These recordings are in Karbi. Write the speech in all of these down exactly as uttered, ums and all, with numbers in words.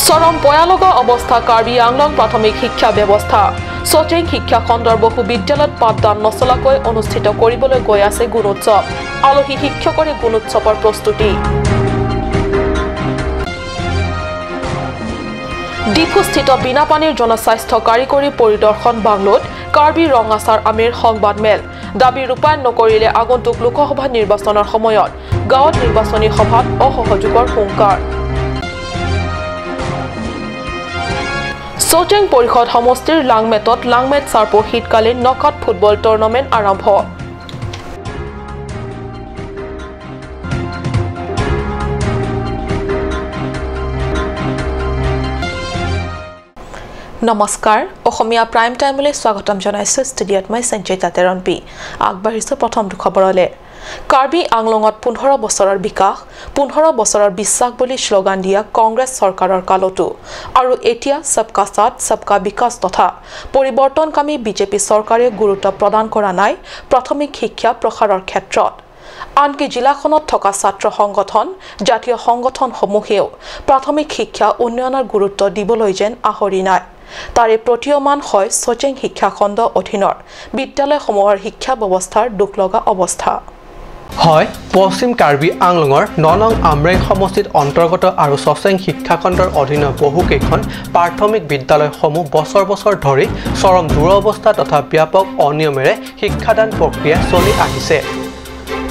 চৰম ভয়ালক অৱস্থা কাৰ্বি আংলং প্ৰাথমিক শিক্ষা ব্যৱস্থা। চচেং শিক্ষা খণ্ডৰ বহু বিদ্যালয়ত পাঠদান নচলাকৈ অনুষ্ঠিত কৰিবলৈ গৈ আছে গুণোৎসৱ। আলহী শিক্ষকৰে গুণোৎসৱৰ প্ৰস্তুতি। ডিফুস্থিত বিনাপানীৰ জনস্বাস্থ্য কাৰিকৰী পৰিদৰ্শন বাংলোত কাৰ্বি ৰং আছাৰ আমিৰ সংবাদ মেল। দাবী ৰূপায়ণ নকৰিলে আগন্তুক লোকসভা নিৰ্বাচনৰ সময়ত গাঁৱত নিৰ্বাচনী সভাত অসহযোগৰ হুংকাৰ। চচেং পৰিষদ সমষ্টিৰ লাংমেটত লাংমেট চাৰ্পো শীতকালীন নকআউট ফুটবল টুৰ্ণামেণ্ট আৰম্ভ। নমস্কাৰ, অসমীয়া প্ৰাইম টাইমলৈ স্বাগতম জনাইছো। ষ্টুডিঅ'ত মই সঞ্চিতা তেৰণপি। আগবাঢ়িছো প্ৰথমটো খবৰলৈ। কাৰ্বি আংলঙত পোন্ধৰ বছৰৰ বিকাশ, পোন্ধৰ বছৰৰ বিশ্বাস বুলি শ্লোগান দিয়া কংগ্ৰেছ চৰকাৰৰ কালতো। আৰু এতিয়া সবকা সাথ, সবকা বিকাশ তথা পৰিৱৰ্তনকামী বিজেপি চৰকাৰে গুৰুত্ব প্ৰদান কৰা নাই প্ৰাথমিক শিক্ষা প্ৰসাৰৰ ক্ষেত্ৰত। আনকি জিলাখনত থকা ছাত্ৰ সংগঠন, জাতীয় সংগঠনসমূহেও প্ৰাথমিক শিক্ষা উন্নয়নৰ গুৰুত্ব দিবলৈ যেন আহৰি নাই। তাৰে প্ৰতীয়মান হয় চচেং শিক্ষা খণ্ড অধীনৰ বিদ্যালয়সমূহৰ শিক্ষা ব্যৱস্থাৰ দুখ লগা অৱস্থা। হয়, পশ্চিম কাৰ্বি আংলঙৰ ন নং আমৰেং সমষ্টিত অন্তৰ্গত আৰু চচেং শিক্ষাখণ্ডৰ অধীনৰ বহুকেইখন প্ৰাথমিক বিদ্যালয়সমূহ বছৰ বছৰ ধৰি চৰম দুৰৱস্থা তথা ব্যাপক অনিয়মেৰে শিক্ষাদান প্ৰক্ৰিয়া চলি আহিছে।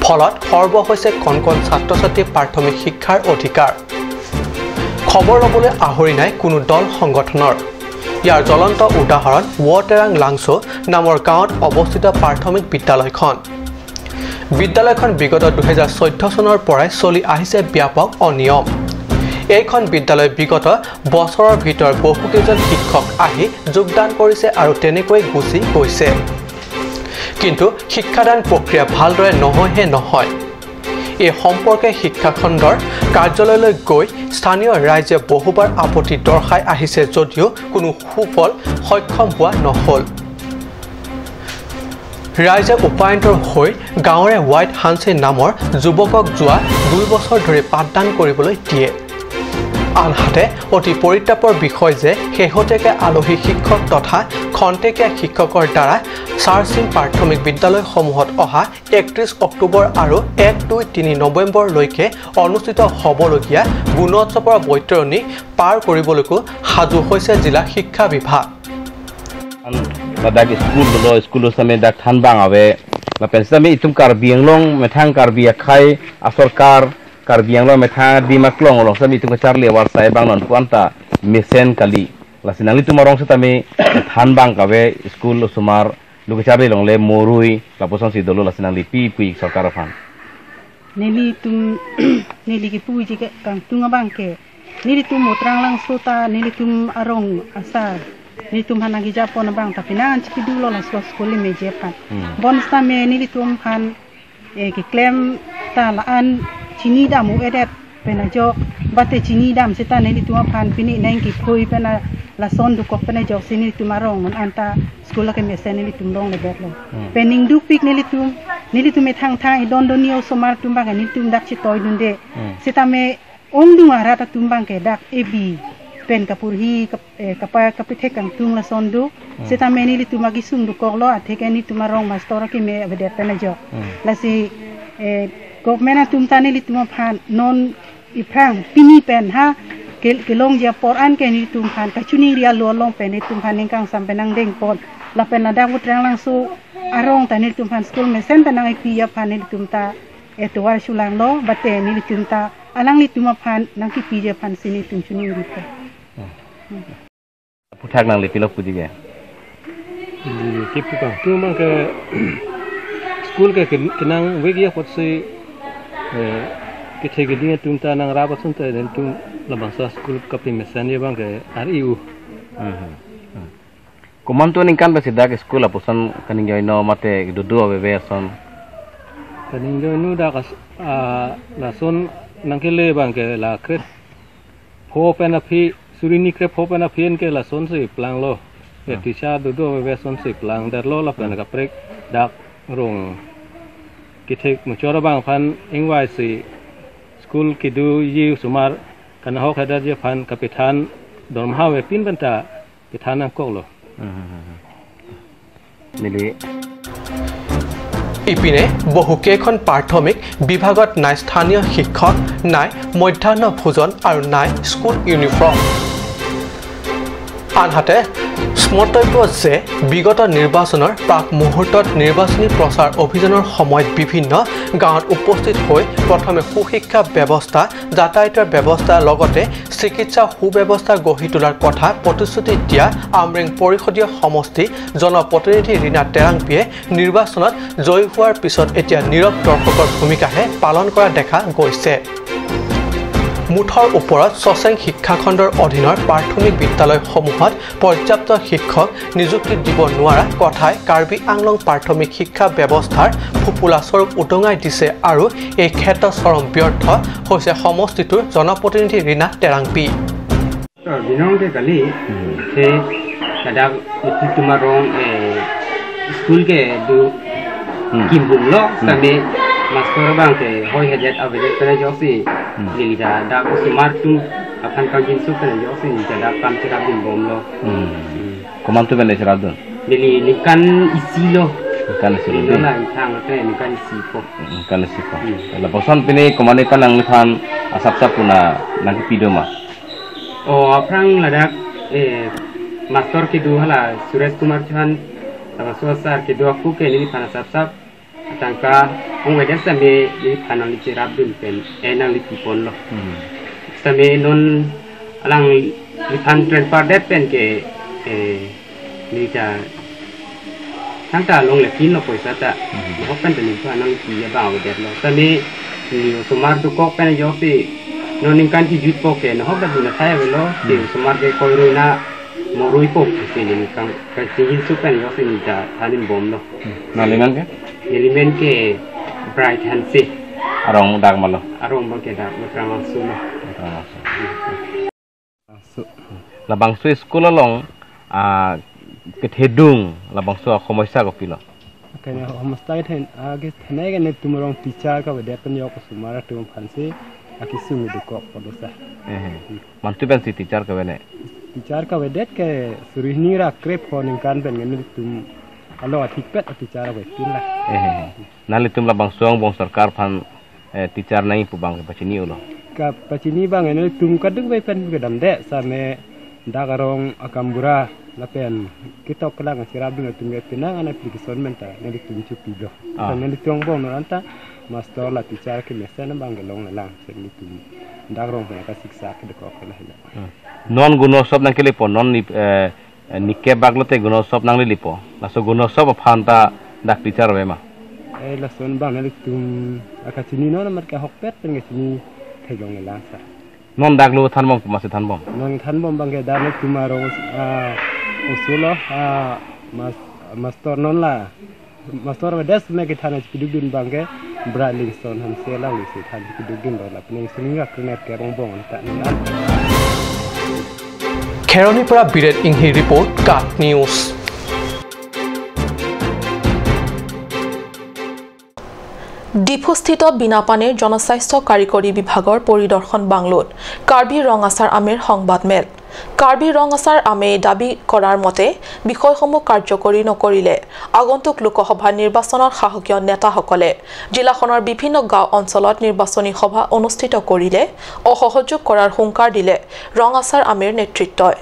ফলত খৰ্ব হৈছে কণ কণ ছাত্ৰ ছাত্ৰীৰ প্ৰাথমিক শিক্ষাৰ অধিকাৰ। খবৰ ল'বলৈ আহৰি নাই কোনো দল সংগঠনৰ। ইয়াৰ জ্বলন্ত উদাহৰণ ৱতেৰাং লাংচ' নামৰ গাঁৱত অৱস্থিত প্ৰাথমিক বিদ্যালয়খন। বিদ্যালয়খন বিগত দুহেজাৰ চৈধ্য চনৰ পৰাই চলি আহিছে ব্যাপক অনিয়ম। এইখন বিদ্যালয়ত বিগত বছৰৰ ভিতৰত বহুকেইজন শিক্ষক আহি যোগদান কৰিছে আৰু তেনেকৈ গুচি গৈছে। কিন্তু শিক্ষাদান প্ৰক্ৰিয়া ভালদৰে নহয়হে নহয়। এই সম্পৰ্কে শিক্ষাখণ্ডৰ কাৰ্যালয়লৈ গৈ স্থানীয় ৰাইজে বহুবাৰ আপত্তি দৰ্শাই আহিছে যদিও কোনো সুফল সক্ষম হোৱা নহ'ল। ৰাইজে উপায়ন্তৰ হৈ গাঁৱৰে ৱাইট হানছে নামৰ যুৱকক যোৱা দুই বছৰ ধৰি পাঠদান কৰিবলৈ দিয়ে। আনহাতে অতি পৰিতাপৰ বিষয় যে শেহতীয়াকৈ আলহী শিক্ষক তথা খন্তেকীয়া শিক্ষকৰ দ্বাৰা চাৰ্চিং প্ৰাথমিক বিদ্যালয়সমূহত অহা একত্ৰিশ অক্টোবৰ আৰু এক, দুই, তিনি নৱেম্বৰলৈকে অনুষ্ঠিত হ'বলগীয়া গুণোৎসৱৰ বৈতৰণি পাৰ কৰিবলৈকো সাজু হৈছে জিলা শিক্ষা বিভাগ। An ladak school dolo, school do sitame dak thanbang ave. Lapen sitame itum Karbi Anglong methang Karbi akhei asorkar, Karbi Anglong methang adim aklong along sitame itum kacharli awar sai abang nonpu anta mesen kali. Lasi nanglitum arong sitame thanbang kave school osomar do kacharli longle morui lapusonsi dolo, lasi nangli pi pu-ik sorkar aphan. Nelitum neli kepuji ke kangtung abang ke. Nelitum Owtrang Langso ta nelitum arong asar. Nelitum aphan nangkejapon abang ta penang an chikiduk lo laso school le meje aphan. Hmm. Bonsitame nelitum aphan, eh, keklem ta la-an chinidam u-edet pen ajok, bate chinidam seta nelitum aphan pini neng kephui pen a lason dokok pen ajoksi nelitum arong non anta school lake mesen nelitum longle bet lo. Hmm. Pen ning dukpik nelitum, nelitum ethang thang idon doni osomar atum abang nelitum dak chitoidunde. Hmm. Sitame ongdung arat atum abang ke dak ebi pen kapurhi kap-, eh, kapa-, kapethek kangtung lason do. Hmm. Sitame nelitum akesung dokok lo, atheke nelitum arong master akeme avedet pen ajok. Hmm. Lasi, eh, government atum ta nelitum aphan non iphrang pini pen ha ke-, kelongji apor an ke nelitum aphan kachiningri alo along pen nelitum aphan ning kangsam pen nangdengpon. Lapen ladak Owtrang Langso arong ta nelitum aphan school mesen pen nang-ipi aphan nelitum ta etovar sulang lo, bate nelitum ta alanglitum aphan nangkepiji aphansi nelitum chiningri po. Aphuthak nangli pilo puji ke? Di kepu kangtung abang ke school ke ken-, kenangvekji apotsi, eh, kethe keding atum ta nangrap ason ta nelitum labangso school kapemesen abang ke ar-i u. Mhm. Komantu aningkan pensi dak school lapuson kaningjeino mate dudu aveve ason? Kaningjeino dak as-, ah, lason nangkele abang ke la kret pho pen aphi, suri ni kre pho pen aphi anke lasonsi planglo. Ya, hmm, teacher dudu aveve asonsi plangdetlo lapen, hmm, kaprek dak rong kethek muchor abang aphan ingvaisi school kedoji osomar kanahok hedarji aphan kapethan Dormaha avepin pen ta kethan nangkoklo. Neli ইপিনে বহুকেইখন প্ৰাথমিক বিভাগত নাই স্থানীয় শিক্ষক, নাই মধ্যাহ্ন ভোজন আৰু নাই স্কুল ইউনিফৰ্ম। আনহাতে স্মৰ্তব্য যে বিগত নিৰ্বাচনৰ প্ৰাক মুহূৰ্তত নিৰ্বাচনী প্ৰচাৰ অভিযানৰ সময়ত বিভিন্ন গাঁৱত উপস্থিত হৈ প্ৰথমে সুশিক্ষা ব্যৱস্থা, যাতায়াতৰ ব্যৱস্থা লগতে চিকিৎসা সুব্যৱস্থা গঢ়ি তোলাৰ কথা প্ৰতিশ্ৰুতি দিয়া আমৰেং পৰিষদীয় সমষ্টি জনপ্ৰতিনিধি ৰীণা টেৰাংপীয়ে নিৰ্বাচনত জয়ী হোৱাৰ পিছত এতিয়া নীৰৱ দৰ্শকৰ ভূমিকাহে পালন কৰা দেখা গৈছে। মুঠৰ ওপৰত চচেং শিক্ষাখণ্ডৰ অধীনৰ প্ৰাথমিক বিদ্যালয়সমূহত পৰ্যাপ্ত শিক্ষক নিযুক্তি দিব নোৱাৰা কথাই কাৰ্বি আংলং প্ৰাথমিক শিক্ষা ব্যৱস্থাৰ ফোঁপোলা স্বৰূপ উদঙাই দিছে আৰু এই ক্ষেত্ৰত চৰম ব্যৰ্থ হৈছে সমষ্টিটোৰ জনপ্ৰতিনিধি ৰীণা Terangpi. Binong ke kali, Hmm. se kadang itu cuma rong, eh, school ke do Hmm. kimbung lo, Hmm. kami master abang ke hoi hajet avedet pen ajoksi, Hmm. neli ta dak osomar atum aphan kangjinso pen ajoksi neli ta dak kam cherapdun bomlo. Hmm. Hmm. Komantu pen le cherapdun? Neli ningkan isi lo. Ningkan isi lo, Neli dei? na ingthang te ningkan isi ko. Ningkan isi ko. Hmm. Lapuson pini komantu pen nangliphan asapsap pu nangkipi do ma? O, aphrang ladak, eh, master kedo hala Suresh Kumar Chauhan, labangso asar kedo ako ke neliphan asapsap atangka ong avedet same neliphan nangli cherapdun pen, eh, nangli piponlo. Hmm. Same non alangliphan transfer det pen ke, eh, neli ta thangta longle pinlo poisa ta. Mhm. Nahok pen ta neliphan nangpi abang avedetlo. Same neli osomar dokok pen ajoksi non ningkan kejutpo ke nahok ta dun athai avelo, ke Hmm. osomar ke koirui na moruipo ke neli kang kachingjinso pen ajoksi neli ta thandun bomlo. Hmm. Nangli men ke? Neli men ke Bright Hanse. Arong dak malo? Arong abang ke dak Lutrangso lo. Lutrangso. Labangso school along, ah, kethedung labangso asomosya kopilo? Kene homostai then, ah, ke thene ke netum arong teacher kavedet pen ajok osomar atum aphansi akesung dokok pon do sa. Eh, eh. Mantu pensi teacher kavene? Teacher kavedet ke suri hini ra krep ho ningkan pen netum alo athikpet a teacher avepin la. Eh, eh, eh. Nanglitum labangso angbong sorkar aphan, eh, teacher nangji pu abang pachini-ulo? Kapachini abang netum kadokave pen kedamde same dak arong akambura lapen ketok kelang cherapdun atum ke penang an application pen ta nelitum chepilo. Ah. Same nelitum angbong non anta master la teacher kemesen abang ke longlelang, same nelitum dak arong pen kasiksak dokok la hela. Hmm. Non Gunosop nangkelepo, non ni, eh, eh, nikep bak lote Gunosop nanglelepo. Laso Gunosop aphan ta dak teacher ave ma? Eh, lason abang nelitum akachini non amat ke ahokpet pen kachini theklonglelang sa. Non dak lo thanbom, komatsi thanbom? Non thanbom abang ke dak netum arong, ah, oso lo, ah, mas-, master non la. Master avedet me kethan chipidukdun abang ke Bright Lingston Hanse alanglisi than chipidukdun lo lapen sini ngak krenet ke rongbong ta ni an. খেৰণিৰ পৰা বিৰেণ ইংহী report, কাট নিউজ। ডিফুস্থিত বিনাপানীৰ জনস্বাস্থ্য কাৰিকৰী বিভাগৰ পৰিদৰ্শন বাংলোত কাৰ্বি ৰং আচাৰ আমেৰ সংবাদমেল। কাৰ্বি ৰং আচাৰ আমেয়ে দাবী কৰাৰ মতে বিষয়সমূহ কাৰ্যকৰী নকৰিলে আগন্তুক লোকসভা নিৰ্বাচনত শাসকীয় নেতাসকলে জিলাখনৰ বিভিন্ন গাঁও অঞ্চলত নিৰ্বাচনী সভা অনুষ্ঠিত কৰিলে অসহযোগ কৰাৰ হুংকাৰ দিলে ৰং আচাৰ আমেৰ নেতৃত্বই।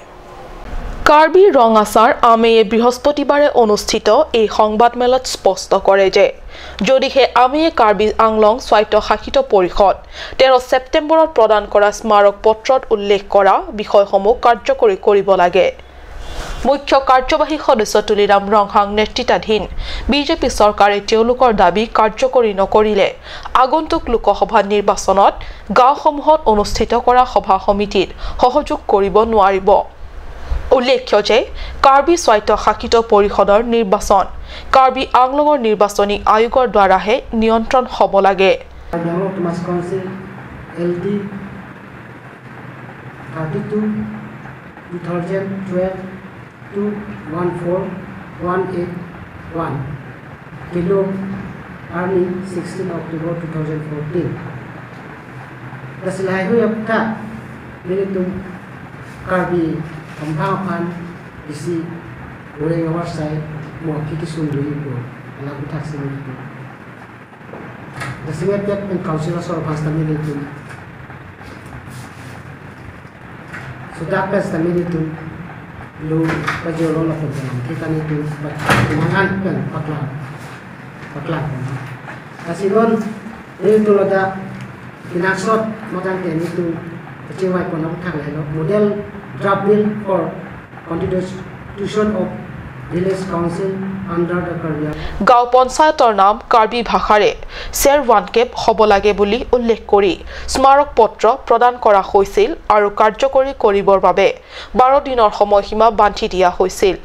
কাৰ্বি ৰং আচাৰ আমেয়ে বৃহস্পতিবাৰে অনুষ্ঠিত এই সংবাদমেলত স্পষ্ট কৰে যে যদিহে আমেয়ে কাৰ্বি আংলং স্বায়ত্তশাসিত পৰিষদ তেৰ ছেপ্টেম্বৰত প্ৰদান কৰা স্মাৰক পত্ৰত উল্লেখ কৰা বিষয়সমূহ কাৰ্যকৰী কৰিব লাগে। মুখ্য কাৰ্যবাহী সদস্য তুলিৰাম ৰংহাং নেতৃত্বাধীন বিজেপি চৰকাৰে তেওঁলোকৰ দাবী কাৰ্যকৰী নকৰিলে আগন্তুক লোকসভা নিৰ্বাচনত গাঁওসমূহত অনুষ্ঠিত কৰা সভা সমিতিত সহযোগ কৰিব নোৱাৰিব। উল্লেখ্য যে কাৰ্বি স্বায়ত্তশাসিত পৰিষদৰ নিৰ্বাচন কাৰ্বি আংলঙৰ নিৰ্বাচনী আয়োগৰ দ্বাৰাহে নিয়ন্ত্ৰণ হ'ব লাগে। Nangli Autonomous Council L D thirty-two, two thousand twelve to one four one eight one. Kelo arni sixteen October two thousand fourteen. Lasi lahai hui apta nelitum Karbi Anglong aphan isi oreng avarsai mo aphi kesung do-ipo, alang aputhak si nelitum. Jasemet pen council asor aphan sitame nelitum, sudak pen sitame nelitum lo pajolo lapen jalan kita nelitum, kemangan pen paklang, paklang. Lasi non nelitum ladak kenangsot matang ke nelitum kachingvai pon aputhak lahelo, Model Draft Bill for Constitution of Village Council under the Karbi Anglong. গাঁও পঞ্চায়তৰ নাম কাৰ্বি ভাষাৰে চেৰ ৱানকেপ হ'ব লাগে বুলি উল্লেখ কৰি স্মাৰক পত্ৰ প্ৰদান কৰা হৈছিল আৰু কাৰ্যকৰী কৰিবৰ বাবে বাৰ দিনৰ সময়সীমা বান্ধি দিয়া হৈছিল।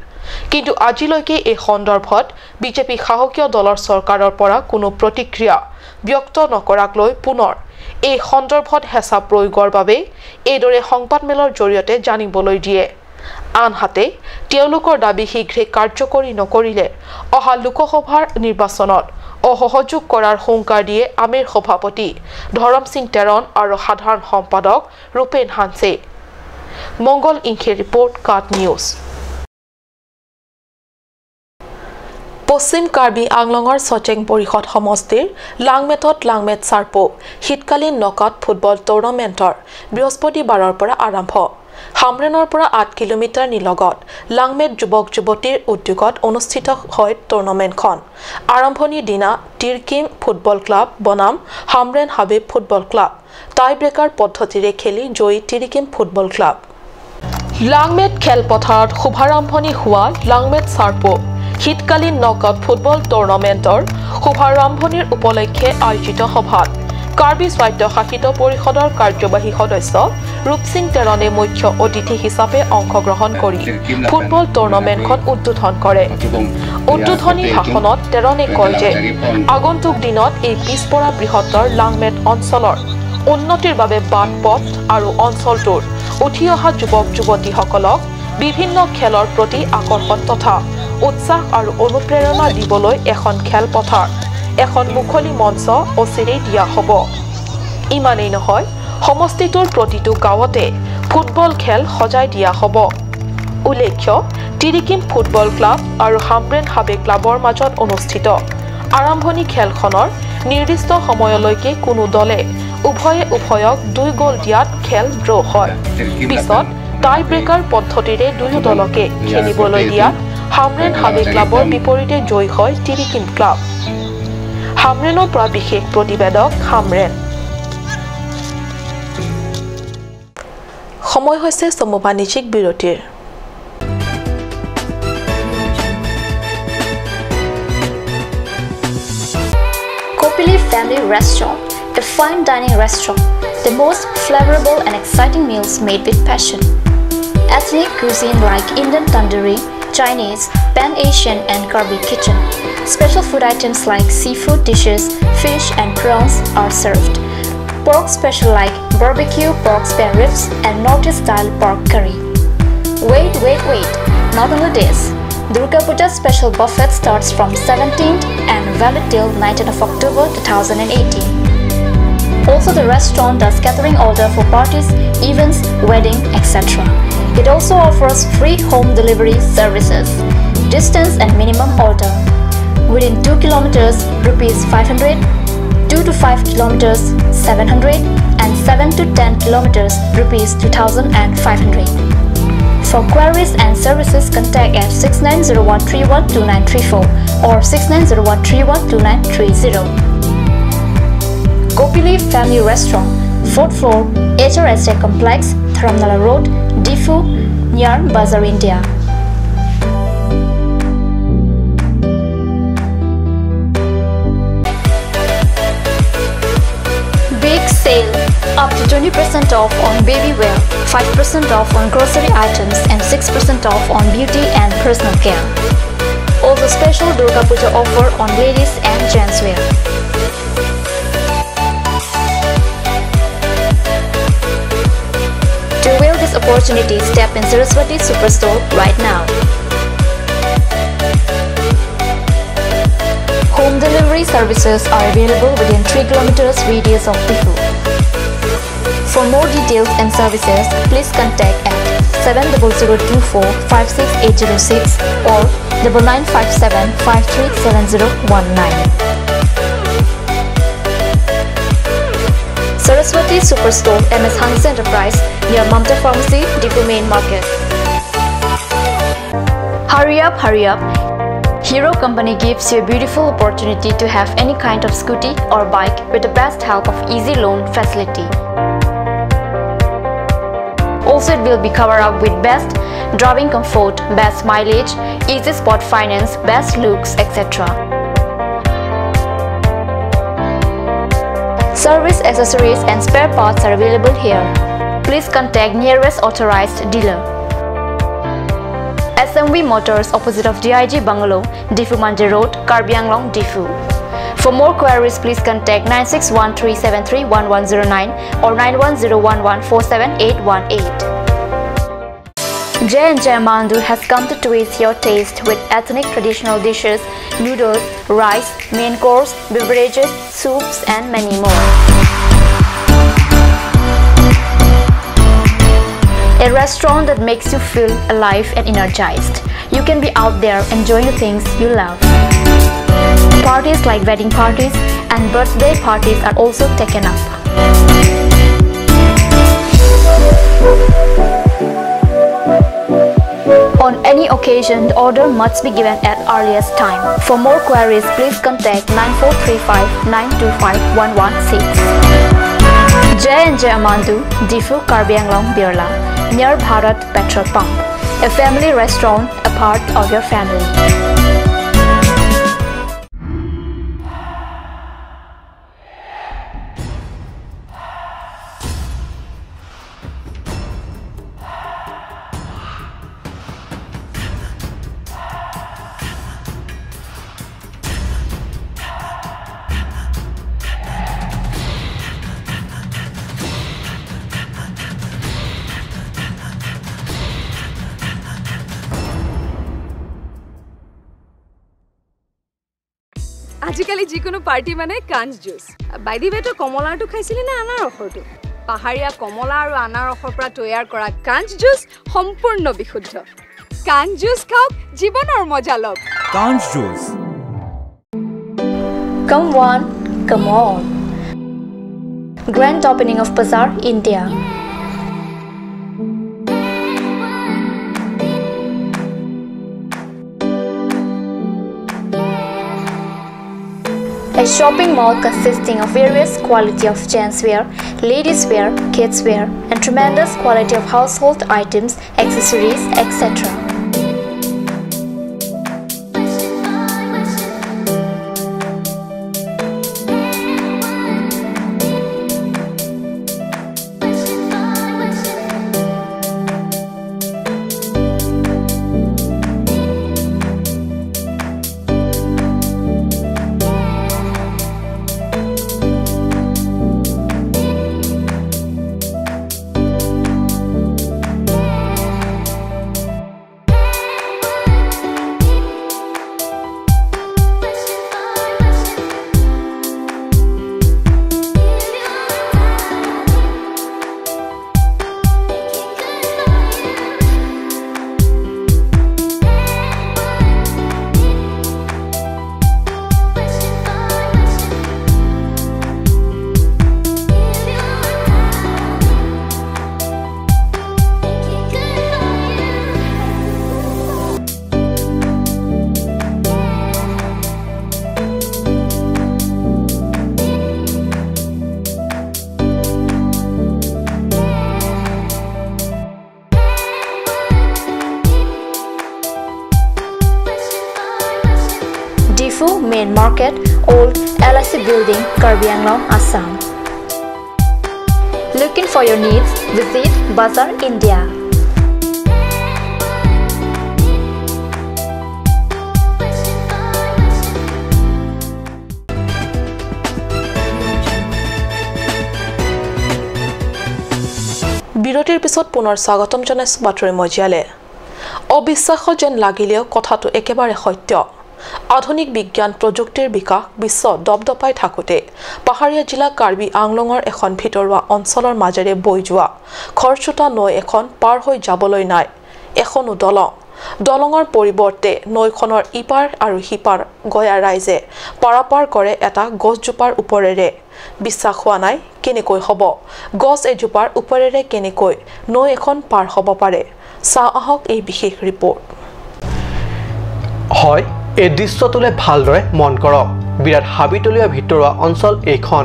কিন্তু আজিলৈকে এই সন্দৰ্ভত বিজেপি শাসকীয় দলৰ চৰকাৰৰ পৰা কোনো প্ৰতিক্ৰিয়া ব্যক্ত নকৰাক লৈ পুনৰ এই সন্দৰ্ভত হেঁচা প্ৰয়োগৰ বাবে এইদৰে সংবাদমেলৰ জৰিয়তে জানিবলৈ দিয়ে। আনহাতে তেওঁলোকৰ দাবী শীঘ্ৰে কাৰ্যকৰী নকৰিলে অহা লোকসভাৰ নিৰ্বাচনত অসহযোগ কৰাৰ হুংকাৰ দিয়ে আমেৰ সভাপতি ধৰম সিং তেৰণ আৰু সাধাৰণ সম্পাদক ৰূপেন হানছে। মংগল ইংখে ৰিপৰ্ট, কাট নিউজ। পশ্চিম কাৰ্বি আংলঙৰ চচেং পৰিষদ সমষ্টিৰ লাংমেটত লাংমেট চাৰ্পো শীতকালীন নকআউট ফুটবল টুৰ্ণামেণ্টৰ বৃহস্পতিবাৰৰ পৰা আৰম্ভ। হামৰেনৰ পৰা আঠ কিলোমিটাৰ নিলগত লাংমেট যুৱক যুৱতীৰ উদ্যোগত অনুষ্ঠিত হয় টুৰ্ণামেণ্টখন। আৰম্ভণিৰ দিনা তিৰকিম ফুটবল ক্লাব বনাম হামৰেন হাবিব ফুটবল ক্লাব টাই ব্ৰেকাৰ পদ্ধতিৰে খেলি জয়ী তিৰিকিম ফুটবল ক্লাব। লাংমেট খেলপথাৰত শুভাৰম্ভণি হোৱা লাংমেট চাৰ্পো শীতকালীন নকআউট ফুটবল টুৰ্ণামেণ্টৰ শুভাৰম্ভণিৰ উপলক্ষে আয়োজিত সভাত কাৰ্বি স্বায়ত্তশাসিত পৰিষদৰ কাৰ্যবাহী সদস্য ৰূপসিং তেৰণে মুখ্য অতিথি হিচাপে অংশগ্ৰহণ কৰি ফুটবল টুৰ্ণামেণ্টখন উদ্বোধন কৰে। উদ্বোধনী ভাষণত তেৰণে কয় যে আগন্তুক দিনত এই পিছপৰা বৃহত্তৰ লাংমেট অঞ্চলৰ উন্নতিৰ বাবে বাট পথ আৰু অঞ্চলটোৰ উঠি অহা যুৱক যুৱতীসকলক বিভিন্ন খেলৰ প্ৰতি আকৰ্ষণ তথা উৎসাহ আৰু অনুপ্ৰেৰণা দিবলৈ এখন খেলপথাৰ, এখন মুকলি মঞ্চ অচিৰেই দিয়া হ'ব। ইমানেই নহয়, সমষ্টিটোৰ প্ৰতিটো গাঁৱতে ফুটবল খেল সজাই দিয়া হ'ব। উল্লেখ্য, তিৰিকিম ফুটবল ক্লাব আৰু হামৰেন হাবে ক্লাবৰ মাজত অনুষ্ঠিত আৰম্ভণি খেলখনৰ নিৰ্দিষ্ট সময়লৈকে কোনো দলে উভয়ে উভয়ক দুই গ'ল দিয়াত খেল ড্ৰ হয়। পিছত টাই ব্ৰেকাৰ পদ্ধতিৰে দুয়ো দলকে খেলিবলৈ দিয়াত হামৰেন হাবে ক্লাবৰ বিপৰীতে জয়ী হয় তিৰিকিম ক্লাব। হামৰেনৰ পৰা বিশেষ প্ৰতিবেদক হামৰেন। সময় হৈছে চমু বাণিজ্যিক বিৰতিৰ। Kopili Family Restaurant, a fine dining restaurant, the most flavorable and exciting meals made with passion. Ethnic cuisine like Indian tandoori, Chinese, Pan-Asian and Karbi kitchen. Special food items like seafood dishes, fish and prawns are served. Pork special like barbecue pork spare ribs and North East style pork curry. Wait, wait, wait! Not only this, Durga Puja special buffet starts from seventeenth and valid till nineteenth of October two thousand eighteen. Also, the restaurant does catering order for parties, events, wedding, et cetera. It also offers free home delivery services. Distance and minimum order: within two kilometers, rupees five hundred, two to five kilometers, seven hundred, and seven to ten kilometers, rupees two thousand five hundred. For queries and services, contact at six nine zero one three one two nine three four or six nine zero one three one two nine three zero. Kopili Family Restaurant, fourth floor, H R S A Complex, Dharamnala Road, Diphu, near Bazar India. Big sale! Up to twenty percent off on baby wear, five percent off on grocery items, and six percent off on beauty and personal care. Also, special Durga Puja offer on ladies and gents wear. To avail this opportunity, step in Saraswati Superstore right now. Home delivery services are available within three kilometers radius of Diphu. For more details and services, please contact at seven double zero two four five six eight zero six or double nine five seven five three seven zero one nine. Saraswati Superstore, M S Hanse Enterprise, near Mamta Pharmacy, Diphu Main Market. Hurry up, hurry up. Hero Company gives you a beautiful opportunity to have any kind of scooty or bike with the best help of easy loan facility. Also, it will be covered up with best driving comfort, best mileage, easy spot finance, best looks, et cetera. Service accessories and spare parts are available here. Please contact nearest authorized dealer. S M V Motors, opposite of D I G Bungalow, Diphu Manje Road, Karbi Anglong, Diphu. For more queries, please contact nine six one three seven three one one zero nine or nine one zero one one four seven eight one eight. J and J Amandu has come to twist your taste with ethnic traditional dishes, noodles, rice, main course, beverages, soups, and many more. A restaurant that makes you feel alive and energized. You can be out there enjoying the things you love. Parties like wedding parties and birthday parties are also taken up. On any occasion, the order must be given at earliest time. For more queries, please contact nine four three five nine two five one one six. J and J Amandu, Diphu, Karbi Anglong, Birla, near Bharat Petrol Pump. A family restaurant, a part of your family. আজিকালি যিকোনো পাৰ্টি মানে কাঞ্চ juice. By the ৱে, তই কমলাৰটো খাইছিলি নে আনাৰসৰটো? পাহাৰীয়া কমলা আৰু আনাৰসৰ পৰা তৈয়াৰ কৰা কাঞ্চ জুচ সম্পূৰ্ণ বিশুদ্ধ। কাঞ্চ জুচ খাওক, জীৱনৰ মজা লওক। Kanch Juice. Come one, come all. Grand opening of Bazaar, India. A shopping mall consisting of various quality of gents wear, ladies wear, kids wear, and tremendous quality of household items, accessories, et cetera. Diphu Main Market, Old L I C Building, Karbi Anglong, Assam. Looking for your needs? Visit Bazaar India. বিৰতিৰ পিছত পুনৰ স্বাগতম জনাইছো বাতৰি মজিয়ালে। অবিশ্বাস্য যেন লাগিলেও কথাটো একেবাৰে সত্য। আধুনিক বিজ্ঞান প্ৰযুক্তিৰ বিকাশ বিশ্বত দপদপাই থাকোঁতে পাহাৰীয়া জিলা কাৰ্বি আংলঙৰ এখন ভিতৰুৱা অঞ্চলৰ মাজেৰে বৈ যোৱা খৰচোতা নৈ এখন পাৰ হৈ যাবলৈ নাই এখনো দলং। দলঙৰ পৰিৱৰ্তে নৈখনৰ ইপাৰ আৰু সিপাৰ গঞা ৰাইজে পাৰাপাৰ কৰে এটা গছজোপাৰ ওপৰেৰে। বিশ্বাস হোৱা নাই কেনেকৈ হ'ব, গছ এজোপাৰ ওপৰেৰে কেনেকৈ নৈ এখন পাৰ হ'ব পাৰে। চাওঁ আহক এই বিশেষ ৰিপৰ্ট। হয়, এই দৃশ্যটোলৈ ভালদৰে মন কৰক। বিৰাট হাবিতলীয়া ভিতৰুৱা অঞ্চল এইখন।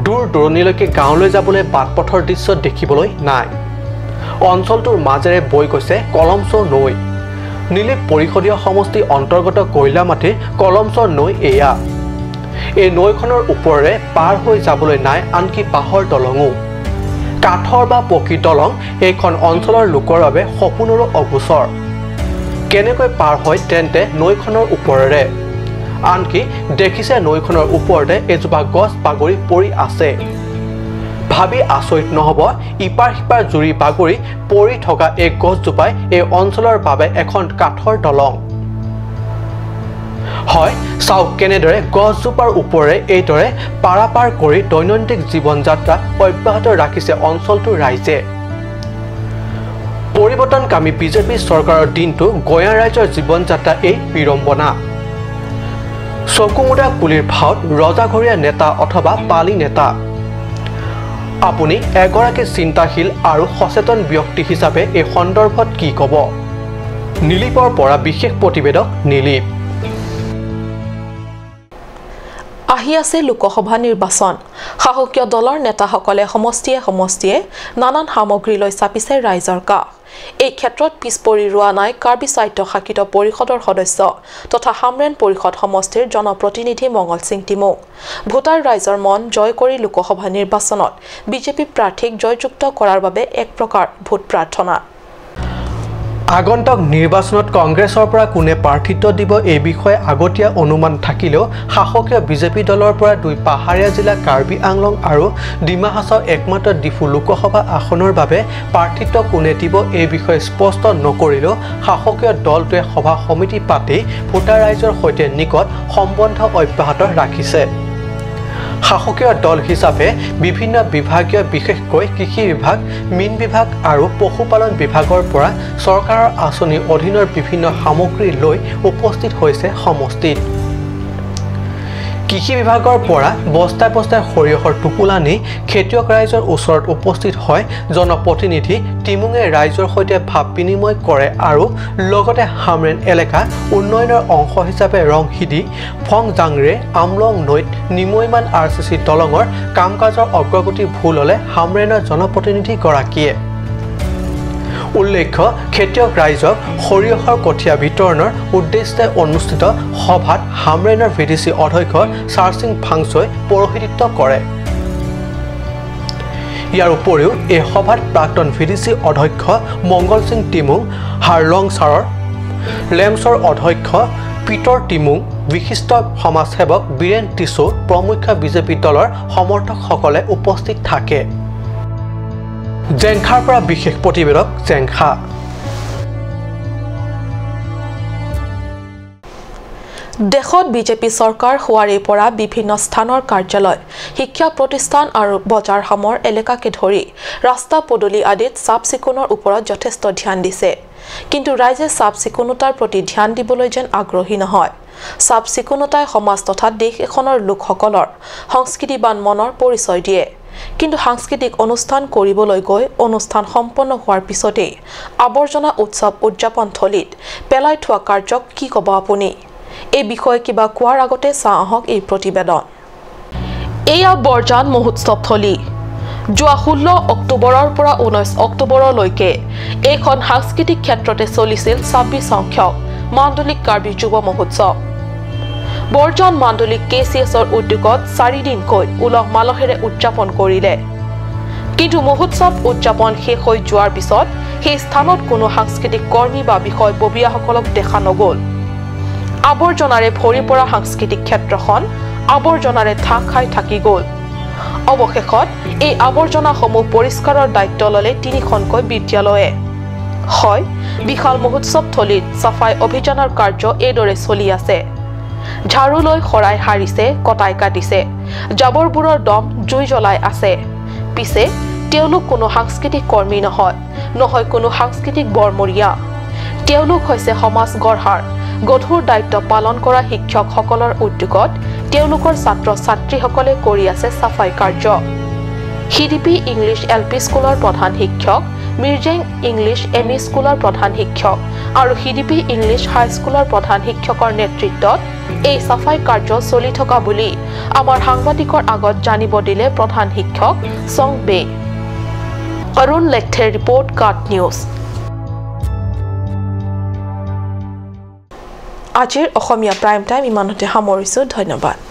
দূৰ দূৰণিলৈকে গাঁৱলৈ যাবলৈ বাট পথৰ দৃশ্য দেখিবলৈ নাই। অঞ্চলটোৰ মাজেৰে বৈ গৈছে কলমচৌ নৈ। নিলিপ পৰিষদীয় সমষ্টিৰ অন্তৰ্গত কৈলামাটিৰ কলমচৌ নৈ এয়া। এই নৈখনৰ ওপৰেৰে পাৰ হৈ যাবলৈ নাই আনকি বাঁহৰ দলঙো। কাঠৰ বা পকী দলং এইখন অঞ্চলৰ লোকৰ বাবে সপোনৰো অগোচৰ। কেনেকৈ পাৰ হয় তেন্তে নৈখনৰ ওপৰেৰে? আনকি দেখিছে নৈখনৰ ওপৰতে এজোপা গছ বাগৰি পৰি আছে। ভাবি আচৰিত নহ'ব, ইপাৰ সিপাৰ জুৰি বাগৰি পৰি থকা এই গছজোপাই এই অঞ্চলৰ বাবে এখন কাঠৰ দলং। হয়, চাওক কেনেদৰে গছজোপাৰ ওপৰেৰে এইদৰে পাৰাপাৰ কৰি দৈনন্দিন জীৱন যাত্ৰা অব্যাহত ৰাখিছে অঞ্চলটোৰ ৰাইজে। পৰিৱৰ্তনকামী বিজেপি চৰকাৰৰ দিনটো গঞা ৰাইজৰ জীৱন যাত্ৰা এই বিড়ম্বনা। চকুমুদা কুলিৰ ভাওত ৰজাঘৰীয়া নেতা অথবা পালি নেতা। আপুনি এগৰাকী চিন্তাশীল আৰু সচেতন ব্যক্তি হিচাপে এই সন্দৰ্ভত কি ক'ব? নিলিপৰ পৰা বিশেষ প্ৰতিবেদক নিলিপ। আহি আছে লোকসভা নিৰ্বাচন। শাসকীয় দলৰ নেতাসকলে সমষ্টিয়ে সমষ্টিয়ে নানান সামগ্ৰী লৈ চাপিছে ৰাইজৰ কাষ। এই ক্ষেত্ৰত পিছ পৰি ৰোৱা নাই কাৰ্বি স্বায়ত্তশাসিত পৰিষদৰ সদস্য তথা হামৰেণ পৰিষদ সমষ্টিৰ জনপ্ৰতিনিধি মংগল সিং টিমুং। ভোটাৰ ৰাইজৰ মন জয় কৰি লোকসভা নিৰ্বাচনত বিজেপি প্ৰাৰ্থীক জয়যুক্ত কৰাৰ বাবে এক প্ৰকাৰ ভোট প্ৰাৰ্থনা। আগন্তুক নিৰ্বাচনত কংগ্ৰেছৰ পৰা কোনে প্ৰাৰ্থিত্ব দিব, এই বিষয়ে আগতীয়া অনুমান থাকিলেও শাসকীয় বিজেপি দলৰ পৰা দুই পাহাৰীয়া জিলা কাৰ্বি আংলং আৰু ডিমা হাছাও একমাত্ৰ ডিফু লোকসভা আসনৰ বাবে প্ৰাৰ্থিত্ব কোনে দিব, এই বিষয়ে স্পষ্ট নকৰিলেও শাসকীয় দলটোৱে সভা সমিতি পাতি ভোটাৰ ৰাইজৰ সৈতে নিকট সম্বন্ধ অব্যাহত ৰাখিছে। শাসকীয় দল হিচাপে বিভিন্ন বিভাগীয়, বিশেষকৈ কৃষি বিভাগ, মীন বিভাগ আৰু পশুপালন বিভাগৰ পৰা চৰকাৰৰ আঁচনিৰ অধীনৰ বিভিন্ন সামগ্ৰী লৈ উপস্থিত হৈছে সমষ্টিত। কৃষি বিভাগৰ পৰা বস্তাই বস্তাই সৰিয়হৰ টোপোলা নি খেতিয়ক ৰাইজৰ ওচৰত উপস্থিত হয় জনপ্ৰতিনিধি টিমুঙে। ৰাইজৰ সৈতে ভাৱ বিনিময় কৰে আৰু লগতে হামৰেণ এলেকা উন্নয়নৰ অংশ হিচাপে ৰং সিদ্ধি ফং জাংৰে আমলং নৈত নিমৈমান আৰ চি চি দলঙৰ কাম কাজৰ অগ্ৰগতি ভূললে হামৰেণৰ জনপ্ৰতিনিধিগৰাকীয়ে। উল্লেখ্য, খেতিয়ক ৰাইজক সৰিয়হৰ কঠীয়া বিতৰণৰ উদ্দেশ্যে অনুষ্ঠিত সভাত হামৰেণৰ ভি ডি চি অধ্যক্ষ চাৰসিং ফাংচুৱে পৌৰোহিত্য কৰে। ইয়াৰ উপৰিও এই সভাত প্ৰাক্তন ভি ডি চি অধ্যক্ষ মংগল সিং টিমুং, হাৰলং চাৰৰ লেমছৰ অধ্যক্ষ পিতৰ টিমুং, বিশিষ্ট সমাজসেৱক বীৰেণ টিছু প্ৰমুখ্য বিজেপি দলৰ সমৰ্থকসকলে উপস্থিত থাকে। জেংখাৰ পৰা বিশেষ প্ৰতিবেদক জেংখা। দেশত বিজেপি চৰকাৰ হোৱাৰে পৰা বিভিন্ন স্থানৰ কাৰ্যালয়, শিক্ষা প্ৰতিষ্ঠান আৰু বজাৰ সমাৰ এলেকাকে ধৰি ৰাস্তা পদূলি আদিত চাফ চিকুণৰ ওপৰত যথেষ্ট ধ্যান দিছে। কিন্তু ৰাইজে চাফ চিকুণতাৰ প্ৰতি ধ্যান দিবলৈ যেন আগ্ৰহী নহয়। চাফ চিকুণতাই সমাজ তথা দেশ এখনৰ লোকসকলৰ সংস্কৃতিবান মনৰ পৰিচয় দিয়ে। কিন্তু সাংস্কৃতিক অনুষ্ঠান কৰিবলৈ গৈ অনুষ্ঠান সম্পন্ন হোৱাৰ পিছতেই আৱৰ্জনা উৎসৱ উদযাপন থলীত পেলাই থোৱা কাৰ্যক কি ক'ব আপুনি? এই বিষয়ে কিবা কোৱাৰ আগতে চাওঁ আহক এই প্ৰতিবেদন। এয়া বৰজান মহোৎসৱ থলী। যোৱা ষোল্ল অক্টোবৰৰ পৰা ঊনৈশ অক্টোবৰলৈকে এইখন সাংস্কৃতিক ক্ষেত্ৰতে চলিছিল ছাব্বিছ সংখ্যক মাণ্ডলিক কাৰ্বি যুৱ মহোৎসৱ। বৰজান মাণ্ডলিক কে চি এছৰ উদ্যোগত চাৰিদিনকৈ উলহ মালহেৰে উদযাপন কৰিলে। কিন্তু মহোৎসৱ উদযাপন শেষ হৈ যোৱাৰ পিছত সেই স্থানত কোনো সাংস্কৃতিক কৰ্মী বা বিষয়ববীয়াসকলক দেখা নগ'ল। আৱৰ্জনাৰে ভৰি পৰা সাংস্কৃতিক ক্ষেত্ৰখন আৱৰ্জনাৰে ঢাক খাই থাকি গ'ল। অৱশেষত এই আৱৰ্জনাসমূহ পৰিষ্কাৰৰ দায়িত্ব ল'লে তিনিখনকৈ বিদ্যালয়ে। হয়, বিশাল মহোৎসৱস্থলীত চাফাই অভিযানৰ কাৰ্য এইদৰে চলি আছে। ঝাৰুলৈ শৰাই সাৰিছে, কটাই কাটিছে, জাবৰবোৰৰ দম জুই জ্বলাই আছে। পিছে তেওঁলোক কোনো সাংস্কৃতিক কৰ্মী নহয়, নহয় কোনো সাংস্কৃতিক বৰমৰীয়া। তেওঁলোক হৈছে সমাজ গঢ়াৰ গধুৰ দায়িত্ব পালন কৰা শিক্ষকসকলৰ উদ্যোগত তেওঁলোকৰ ছাত্ৰ ছাত্ৰীসকলে কৰি আছে চাফাই কাৰ্য। সিদিপি ইংলিছ এল পি স্কুলৰ প্ৰধান শিক্ষক, মিৰ্জেং ইংলিছ এম ই স্কুলৰ প্ৰধান শিক্ষক আৰু সিদিপি ইংলিছ হাইস্কুলৰ প্ৰধান শিক্ষকৰ নেতৃত্বত এই চাফাই কাৰ্য চলি থকা বুলি আমাৰ সাংবাদিকৰ আগত জানিব দিলে প্ৰধান শিক্ষক চং বে। অৰুণ লেকথেৰ ৰিপৰ্ট, কাট নিউজ। আজিৰ অসমীয়া প্ৰাইম টাইম ইমানতে সামৰিছো। ধন্যবাদ।